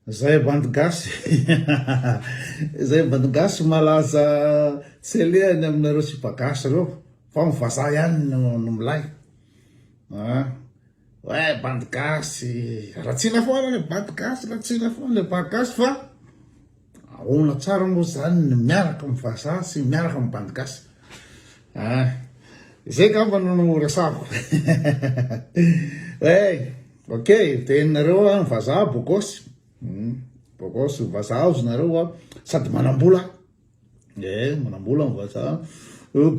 Zay bandy gasy Zay bandy gasy malaza tsy alehany aminareo sipa gasy reo fa ny vazaha ihany no milay a! Oe bandy gasy ratsiana foana le bandy gasy ratsiana foana le bandy gasy fa ahoana tsara moa zany ny miaraka amin'ny vazaha sy miaraka amin'ny bandy gasy a! Zay ngamba no resahako eh! Ok, de nareo a vazaha bogosy, bogosy vazaha ozy nareo a, sady manambola, eh manambola ny vazaha,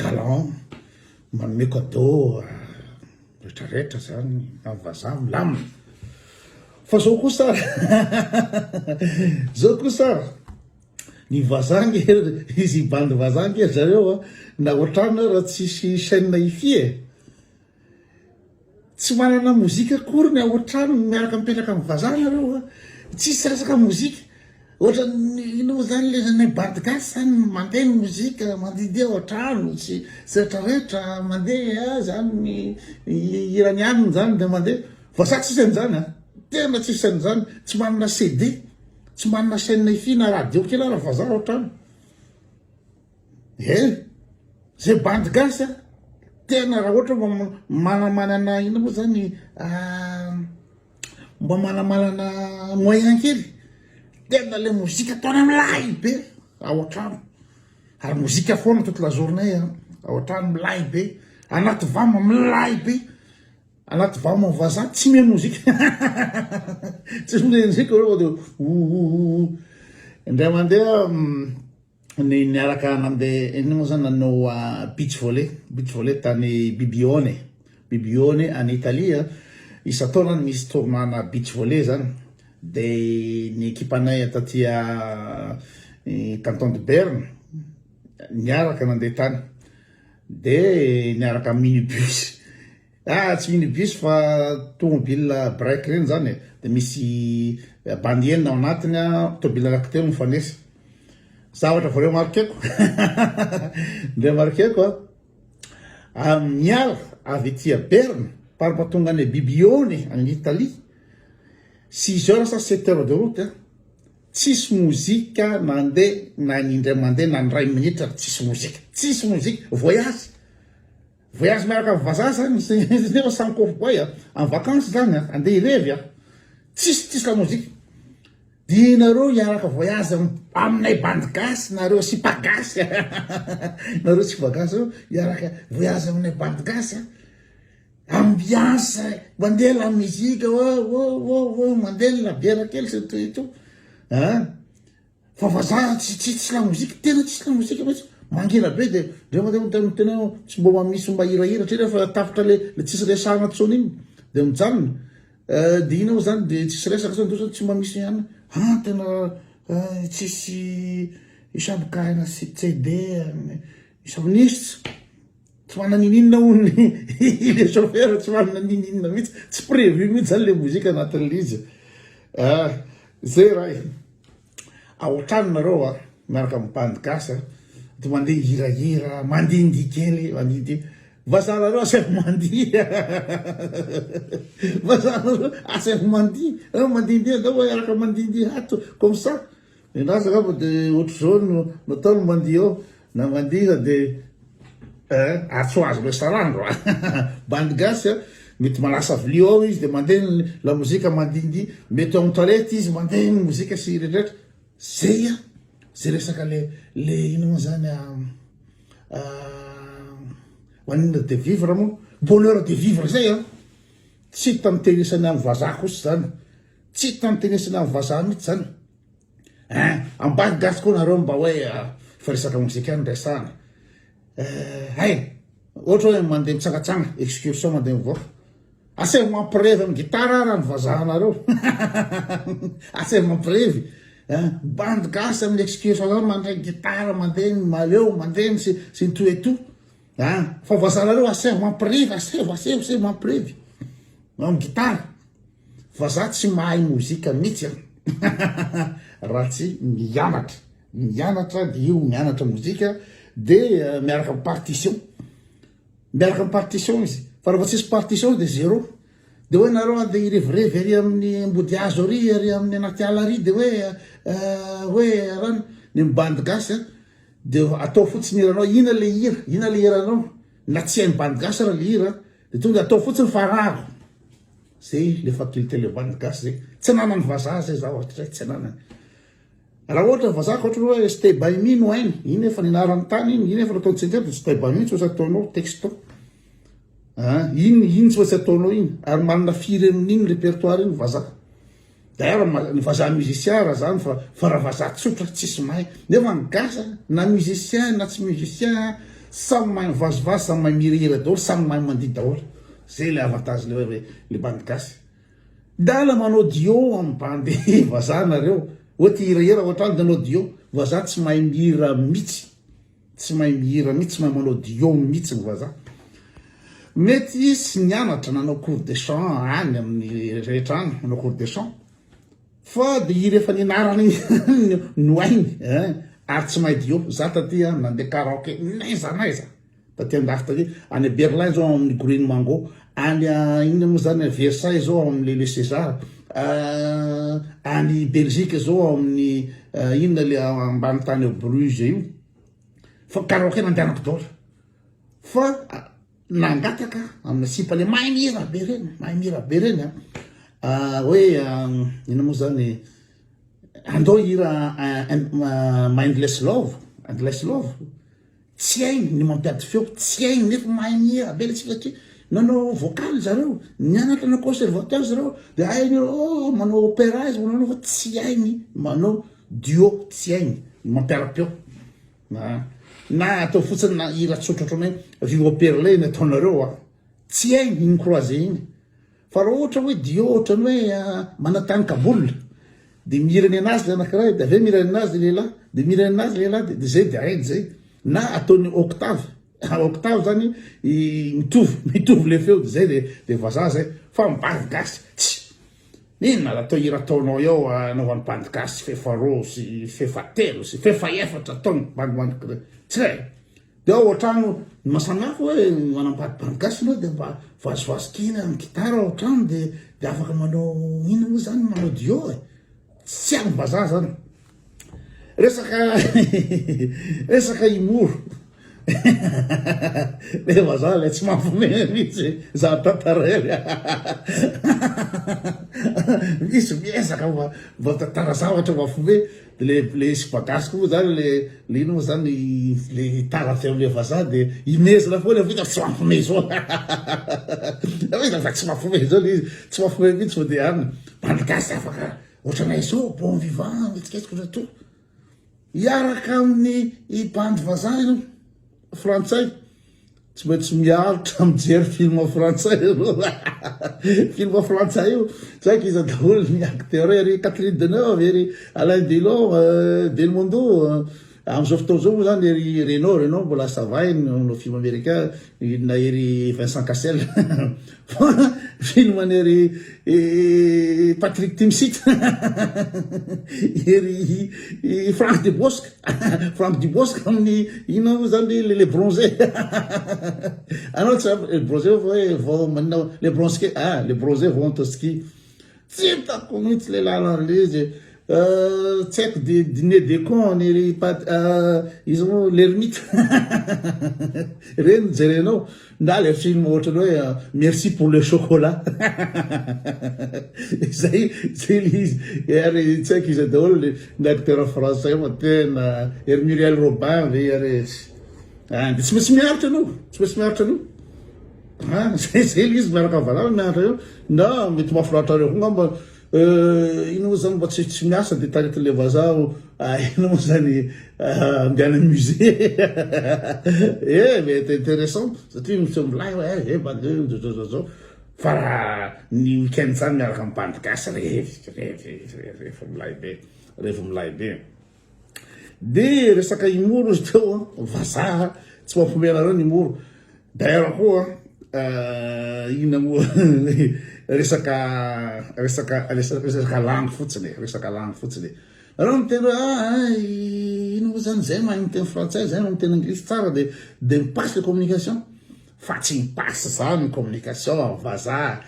galant, manome cadeau retraretra zany, ny vazaha milamina, fa zao kosa ary, zao kosa ary, ny vazaha nge, izy bandy vazaha nge zareo a, na otrano ara tsisy chaine hi-fi e. Tsy manana mozika akory ny ao an-trano miaraka mipetraka amin'ny vazaha nareo a! Tsisy resaka mozika, ohatran'ny inona moa zany le ny bandy gasy zany mandeha ny mozika, mandihindihy ao an-trano sy sy retraretra, mandeha zany ny hiran'i anona zany de mandeha, vazaha tsisy an'izany a! Tena tsisy an'izany, tsy manana CD, tsy manana chaine hi-fi na radio kely ara vazaha ao an-trano. Eh! Zay bandy gasy a, tena raha ohatra mba manamanana inona moa zany mba manamanana moyen kely, tena le mozika ataony milay be ao an-trano, ary mozika foana toute la journée an, ao an-trano milay be, anaty vam milay be, anaty vam vazaha tsy mihaino mozika, tsy mihaino mozika reo fa de ououou, indray mandeha. ny niaraka nandeha inona moa zany nanao beach volley, beach volley tany Bibione, Bibione any Italie, isan-taona misy tournoi-na beach volley zany, de ny ekipanay taty canton de Berne niaraka nandeha tany, de niaraka minibus. Ah tsy minibus fa tomobile break reny zany e, de misy bandy enina ao anatiny a, tobile anaky telo mifanesy. Zavatra vao remarqueko remarqueko a, miala avy aty a Berne par mba tonga any Bibione any Italie, six heures sa sept heures de route a, tsisy mozika nandeha na ny indray mandeha na ny iray minitra tsisy mozika, tsisy mozika, voyage. Voyage miaraka amin'ny vazaha zany nefa samy cowboy a, en vacances zany a, andeha hirevy a, tsisy tsisy lamozika, dia nareo hiaraka voyage aminay bandy gasy nareo sipa gasy nareo sipa gasy reo hiaraka voyage aminay bandy gasy a, ambiance mandeha la musique oh oh oh oh mandeha la bière kely sy tout et tout an. Fa vazaha tsy tsy tsy lamozika, tena tsisy lamozika mihitsy, mangina be de ndreo mandeha miteny miteny hoe tsy mba misy mba hirahira satria rehefa tapitra le le tsisy resahana tsony iny de mijanona de ina moa zany de tsisy resaka tsony de tsy mba misy ihany ah tena tsisy isabokahina sy CD isabon'isy tsy manana nininona hono le chauffeur tsy manana nininona mihitsy tsy prévu mihitsy zany le mozika anatin'le izy ah zay raha e. Ao an-trano nareo a, miaraka amin'ny bandy gasy a, de mandeha hihirahira, mandihindihy kely, mandihindihy, vazahanareo asaivo mandihy vazahanareo asaivo mandihy, eh, mandihindihy andao hiaraka mandihindihy ato, comme ça, nenazy angamba de ohatr'izao no no ataony mandihy eo, na mandihy iza de eh, ary tsy ho azonay sarandro a, bandy gasy a, mety manasa vilia ao izy de mandeha ny lamozika mandihindihy, mety ao amin'ny toilette izy mandeha ny mozika sy retraretra, zay a, zay resaka le le ino moa zany a, maninona de vivre moa, bonheur de vivre zay a, tsy tantenesana amin'ny vazaha kosa zany, tsy tantenesana amin'ny vazaha mihitsy zany. Hein, ambany gasy koa nareo mba hoe fa resaka mozika ihany resahana. Eh, hay, ohatra hoe mandeha mitsangatsanga, excursion mandeha mivoaka. Asaivo mampirevy amin'ny gitara raha ny vazahanareo. Asaivo mampirevy. Hein, bandy gasy amin'ny excursion zany mandray gitara, mandeha ny maleo, mandeha ny sy sy ny tout et tout. Hein, fa vazahanareo asaivo mampirevy, asaivo, asaivo, asaivo mampirevy. Amin'ny gitara. Vazaha tsy mahay mozika mihitsy an! Raha tsy mianatra, mianatra dia io mianatra mozika dia miaraka amin'ny partition, miaraka amin'ny partition izy, fa rehefa tsisy partition dia zéro. De hoe nareo andeha hirevirevy ary amin'ny ambodihazo ary ary amin'ny anaty ala ary de hoe hoe rany ny bandy gasy a de atao fotsiny hiranao ina le hira ina le hiranao na tsy hain'ny bandy gasy ara le hira de tonga de atao fotsiny fa arahako zay le faculté le bandy gasy zay tsy ananan'ny vazaha zay zaho hatrizay tsy ananany raha ohatra ny vazaha ka ohatra hoe stay by me no hainy iny efa nianarany tany iny iny efa nataony tsianjery de stay by me tsy maintsy ataonao texto Ah, iny iny tsy maintsy ataonao iny ary manana firy amin'iny répertoire iny vazaha. D'ailleurs ny vazaha musicien raha zany fa fa raha vazaha tsotra tsisy mahay. Nefa ny gasy na musicien na tsy musicien samy mahay mivazivazy, samy mahay mihirahira daholo, samy mahay mandihy daholo. Zay le avantage le hoe le bandy gasy. Ndana manao duo amin'ny bandy vazaha nareo. Hoe te hihirahira ao an-trano de hanao duo. Vazaha tsy mahay mihira mihitsy. Tsy mahay mihira mihitsy, tsy mahay manao duo mihitsy ny vazaha. Mety hisy nianatra nanao cours de chant any amin'ny rehetra any, manao cours de chant. Fa de hira efa nianarana iny no hainy eh, ary tsy mahay duo. Za taty an, nandeha karaoke n'aiza n'aiza, taty andafy taty, any Berlin zao ao amin'ny Green Mango, any inona moa zany, Versailles zao ao amin'ny Le César, any Belgique zao ao amin'ny inona le ambany tany ao Bruges io. Fa karaoke nandehanako daholo. Fa nangataka amina sipa le mahay mihira be reny, mahay mihira be reny an. Hoe inona moa zany, andao hira Mindless Love, Endless Love. Tsy hainy ny mampiady feo, tsy hainy nefa mahay mihira be le sipa satria nanao vocal zareo, nianatra nanao conservatoire zareo, de hainy oh manao opéra izy manao fa tsy hainy manao duo, tsy hainy ny mampiara-peo. Na na atao fotsiny na hira tsotra ohatran'ny hoe Vivo Perle ny ataonareo a, tsy hainy iny croisé iny. Fa raha ohatra hoe duo ohatran'ny hoe manantany kaboul de mihira ny anazy le anakiray de avy eo mihira ny anazy le lehilahy de mihira ny anazy le lehilahy de de zay de hainy zay. Na ataony octave, octave zany mitovy mitovy le feo de zay de de vazaha zay. Fa ny bandy gasy tsy inona raha atao hira ataonao eo anaovan'ny bandy gasy fefa roa sy fefa telo sy fefa efatra ataony bandy bandy tsy hay. De ao an-trano ny maha samy hafa hoe manambady bandy gasy ianao de mba vazivazy kely amin'ny gitara ao an-trano de de afaka manao inona moa zany manao duo e, tsy amin'ny vazaha zany. Resaka resaka humour le vazaha le tsy mampiomehy mihitsy za tantarainy misy miezaka mba mba mitantara zavatra mampiomehy. De le le sipa gasy koa moa zany le le ino moa zany le tara avy amle vazaha de imezina foana vita tsy mampime zao fa tsy mampime zao le izy tsy mampime mihitsy fa de any bandy gasy afaka ohatranay zao bon vivant mihetsiketsika ohatran'ny to hiaraka amin'ny bandy vazaha ianao frantsay Tsy maintsy miaritra mijery film frantsay aloha. Film frantsay io, tsy haiko iza daholo ny acteur ery Catherine Deneuve, ery Alain Delon, Belmondo. Amin'izao fotoana izao moa zany ery Reno, Reno mbola ça va iny manao film américain, na ery Vincent Cassel. Fa film an'ery Patrick Timsit, ery Franck Dubosc. Franck Dubosc amin'ny inona moa zany le le bronzé anao tsy le bronzé fa hoe vao manina le bronzé ah le bronzé vao ski tsy hitako mihitsy le lalana le izy tsy haiko de dîner de con ny ry pat izy moa l'ermite reny jerenao Na le film ohatrany hoe merci pour le chocolat zay zay le izy ary tsy haiko iza daholo le ny acteur français fa tena ery Muriel Robin ve ary ah de tsy maintsy miaritra anao tsy maintsy miaritra anao ah zay zay le izy miaraka valala miaritra eo na mety mahafinaritra areo koa ngamba Ino moa zany mba tsy tsy miasa de taritin'le vazaha o ino moa zany andehana musée eh mety intéressant satria miseho milay hoe eh bandy zao zao zao zao fa raha ny week-end zany miaraka amin'ny bandy gasy revy revy revy milay be revy milay be. De resaka humour izy teo an, vazaha tsy mampiomehy anareo ny humour. D'ailleurs koa inona moa resaka resaka resaka langue fotsiny e, resaka langue fotsiny e. Nareo miteny hoe ah ino moa zany zay mahay miteny frantsay, zay mahay miteny anglisy tsara de de mi-passe le communication. Fa tsy mi-passe zany ny communication amin'ny vazaha.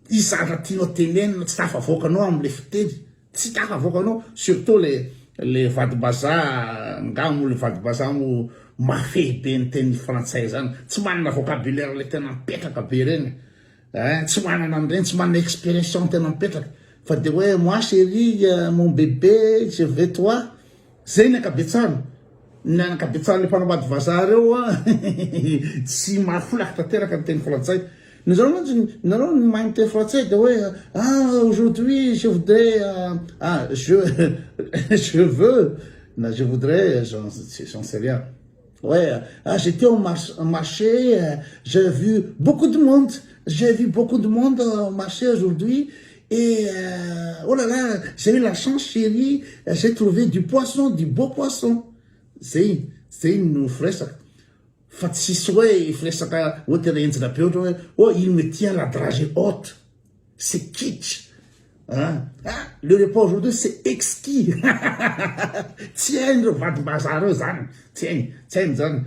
Hisy zavatra tianao tenenina tsy tafavoakanao amle fiteny, tsy tafavoakanao surtout le le vadim-bazaha nga moa le vadim-bazaha moa mafehy be ny teny frantsay zany, tsy manana vocabulaire le tena mipetraka be reny eh, tsy manana an'ireny, tsy manana expression tena mipetraka fa de hoe moi chérie, mon bébé, je veux toi. Zay ny ankabetsahany, ny ankabetsahan'le mpanambady vazaha reo an tsy mahafolaka tanteraka ny teny frantsay. Ny zareo mantsy, nareo ny mahay miteny frantsay de hoe ah aujourd'hui je voudrais ah je je veux na je voudrais j'en j'en sais rien hoe ah j'étais au marché j'ai vu beaucoup de monde, j'ai vu beaucoup de monde au marché aujourd'hui Et oh là là, j'ai eu la chance chérie, j'ai trouvé du poisson, du beau poisson. Zay, zay no firesaka. Fa tsisy hoe firesaka hoe tena enjana be ohatra hoe oh il me tient la dragée haute. C'est kitsch. Hein? Ah, le repas aujourd'hui c'est exquis. Tsy hainy reo vadim-bazaha reo zany. Tsy hainy, tsy hainy zany.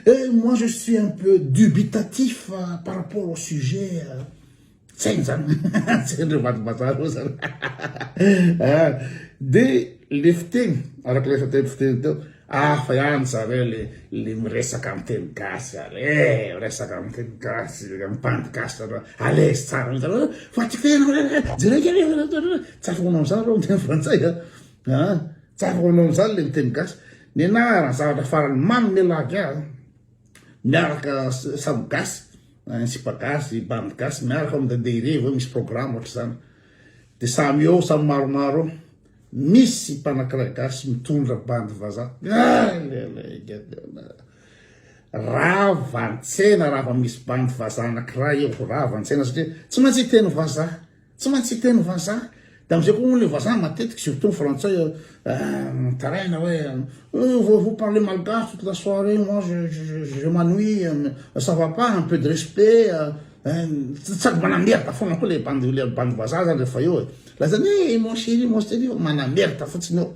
Et moi je suis un peu dubitatif par rapport au sujet. Tsy hainy zany, tsy hain'ireo vadim-bazaha reo zany. Ah, de le fiteny, araka ilay efa teny fiteny teo, hafa ihany zareo le le miresaka amin'ny teny gasy ary eh, miresaka amin'ny teny gasy, amin'ny gasy zareo, à l'aise tsara mihitsy zareo, fa tsy feno, jereo kely, tsy afaka manao an'izany reo miteny frantsay a, ah, tsy afaka manao an'izany le miteny gasy. Nenaha raha zavatra farany manome lagy ahy, miaraka samy gasy, Ny sipa gasy, bandy gasy miaraka mandehandeha irery hoe misy programme ohatr'izany. Dia samy eo, samy maromaro eo. Misy sipa anankiray gasy mitondra bandy vazaha. Rava ny tsena raha vao misy bandy vazaha anankiray eo, rava ny tsena satria tsy maintsy hiteny vazaha. Tsy maintsy hiteny vazaha. Dia amin'izay koa moa ilay vazaha matetika, surtout ny frantsay, mitaraina hoe vous, vous parlez malgache toute la soirée, moi je, je, je m'ennuie, ça va pas, un peu de respect. Sady manamerda foana koa ilay bandy, ilay bandy vazaha zany rehefa eo e. Lazany hoe mon chéri, mon chéri, manamerda fotsiny eo.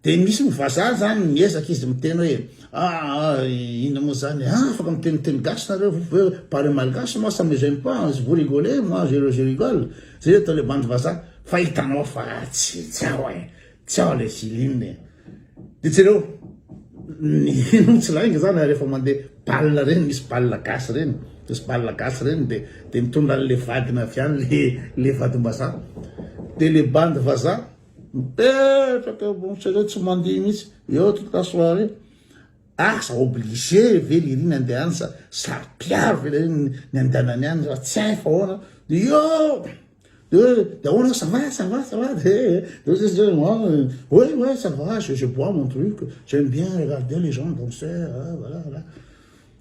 Dia misy ny vazaha zany miezaka izy miteny hoe ah inona moa zany ah afaka miteniteny gasy nareo vous pouvez parler malgache moi ça me gêne pas vous rigolez moi je je rigole zay atao le bandy vazaha fa hitanao fa tsy tsy ao e tsy ao le feeling e de jereo ny no tsy lainga zany rehefa mandeha bal reny misy bal gasy reny misy bal gasy reny de de mitondra an'le vadiny avy any le le vadim-bazaha de le bandy vazaha Mipetraka eo ambony seza tsy mandihy mihitsy eo toute la soirée. Asa obligé ve lery ny andeha any sa saro-piaro ve lery ny andehanany any sa tsy hay fa ahoana de eo de hoe de ahoana ça va ça va ça va de de hoy izy hoe moi ouais ouais ça va je je bois mon truc j'aime bien regarder les gens danser ah voilà voilà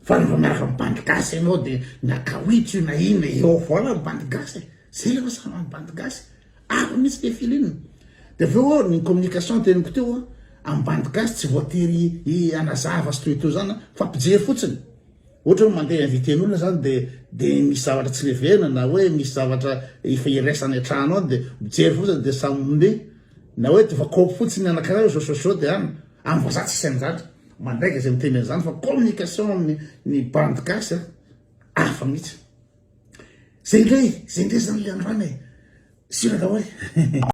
fa rehefa miaraka amin'ny bandy gasy ianao de na kawitry io na inona eo foana ny bandy gasy e zay le fa samy bandy gasy Hafa mihitsy le feeling. De avy eo ny communication teniko teo an, am bandy gasy tsy voatery hanazava sy toy toy zany fa mpijery fotsiny. Ohatra hoe mandeha inviter-n'olona zany de de misy zavatra tsy leverina na hoe misy zavatra efa iraisana any an-trano any de mijery fotsiny de samy mandeha. Na hoe efa kaopy fotsiny ny anankiray hoe zao zao zao de any. Am vazaha tsisy an'izany. Mandainga zay miteny an'izany fa communication amin'ny ny bandy gasy an, hafa mihitsy. Zay indray, zay indray zany le androany e. Sira daholo.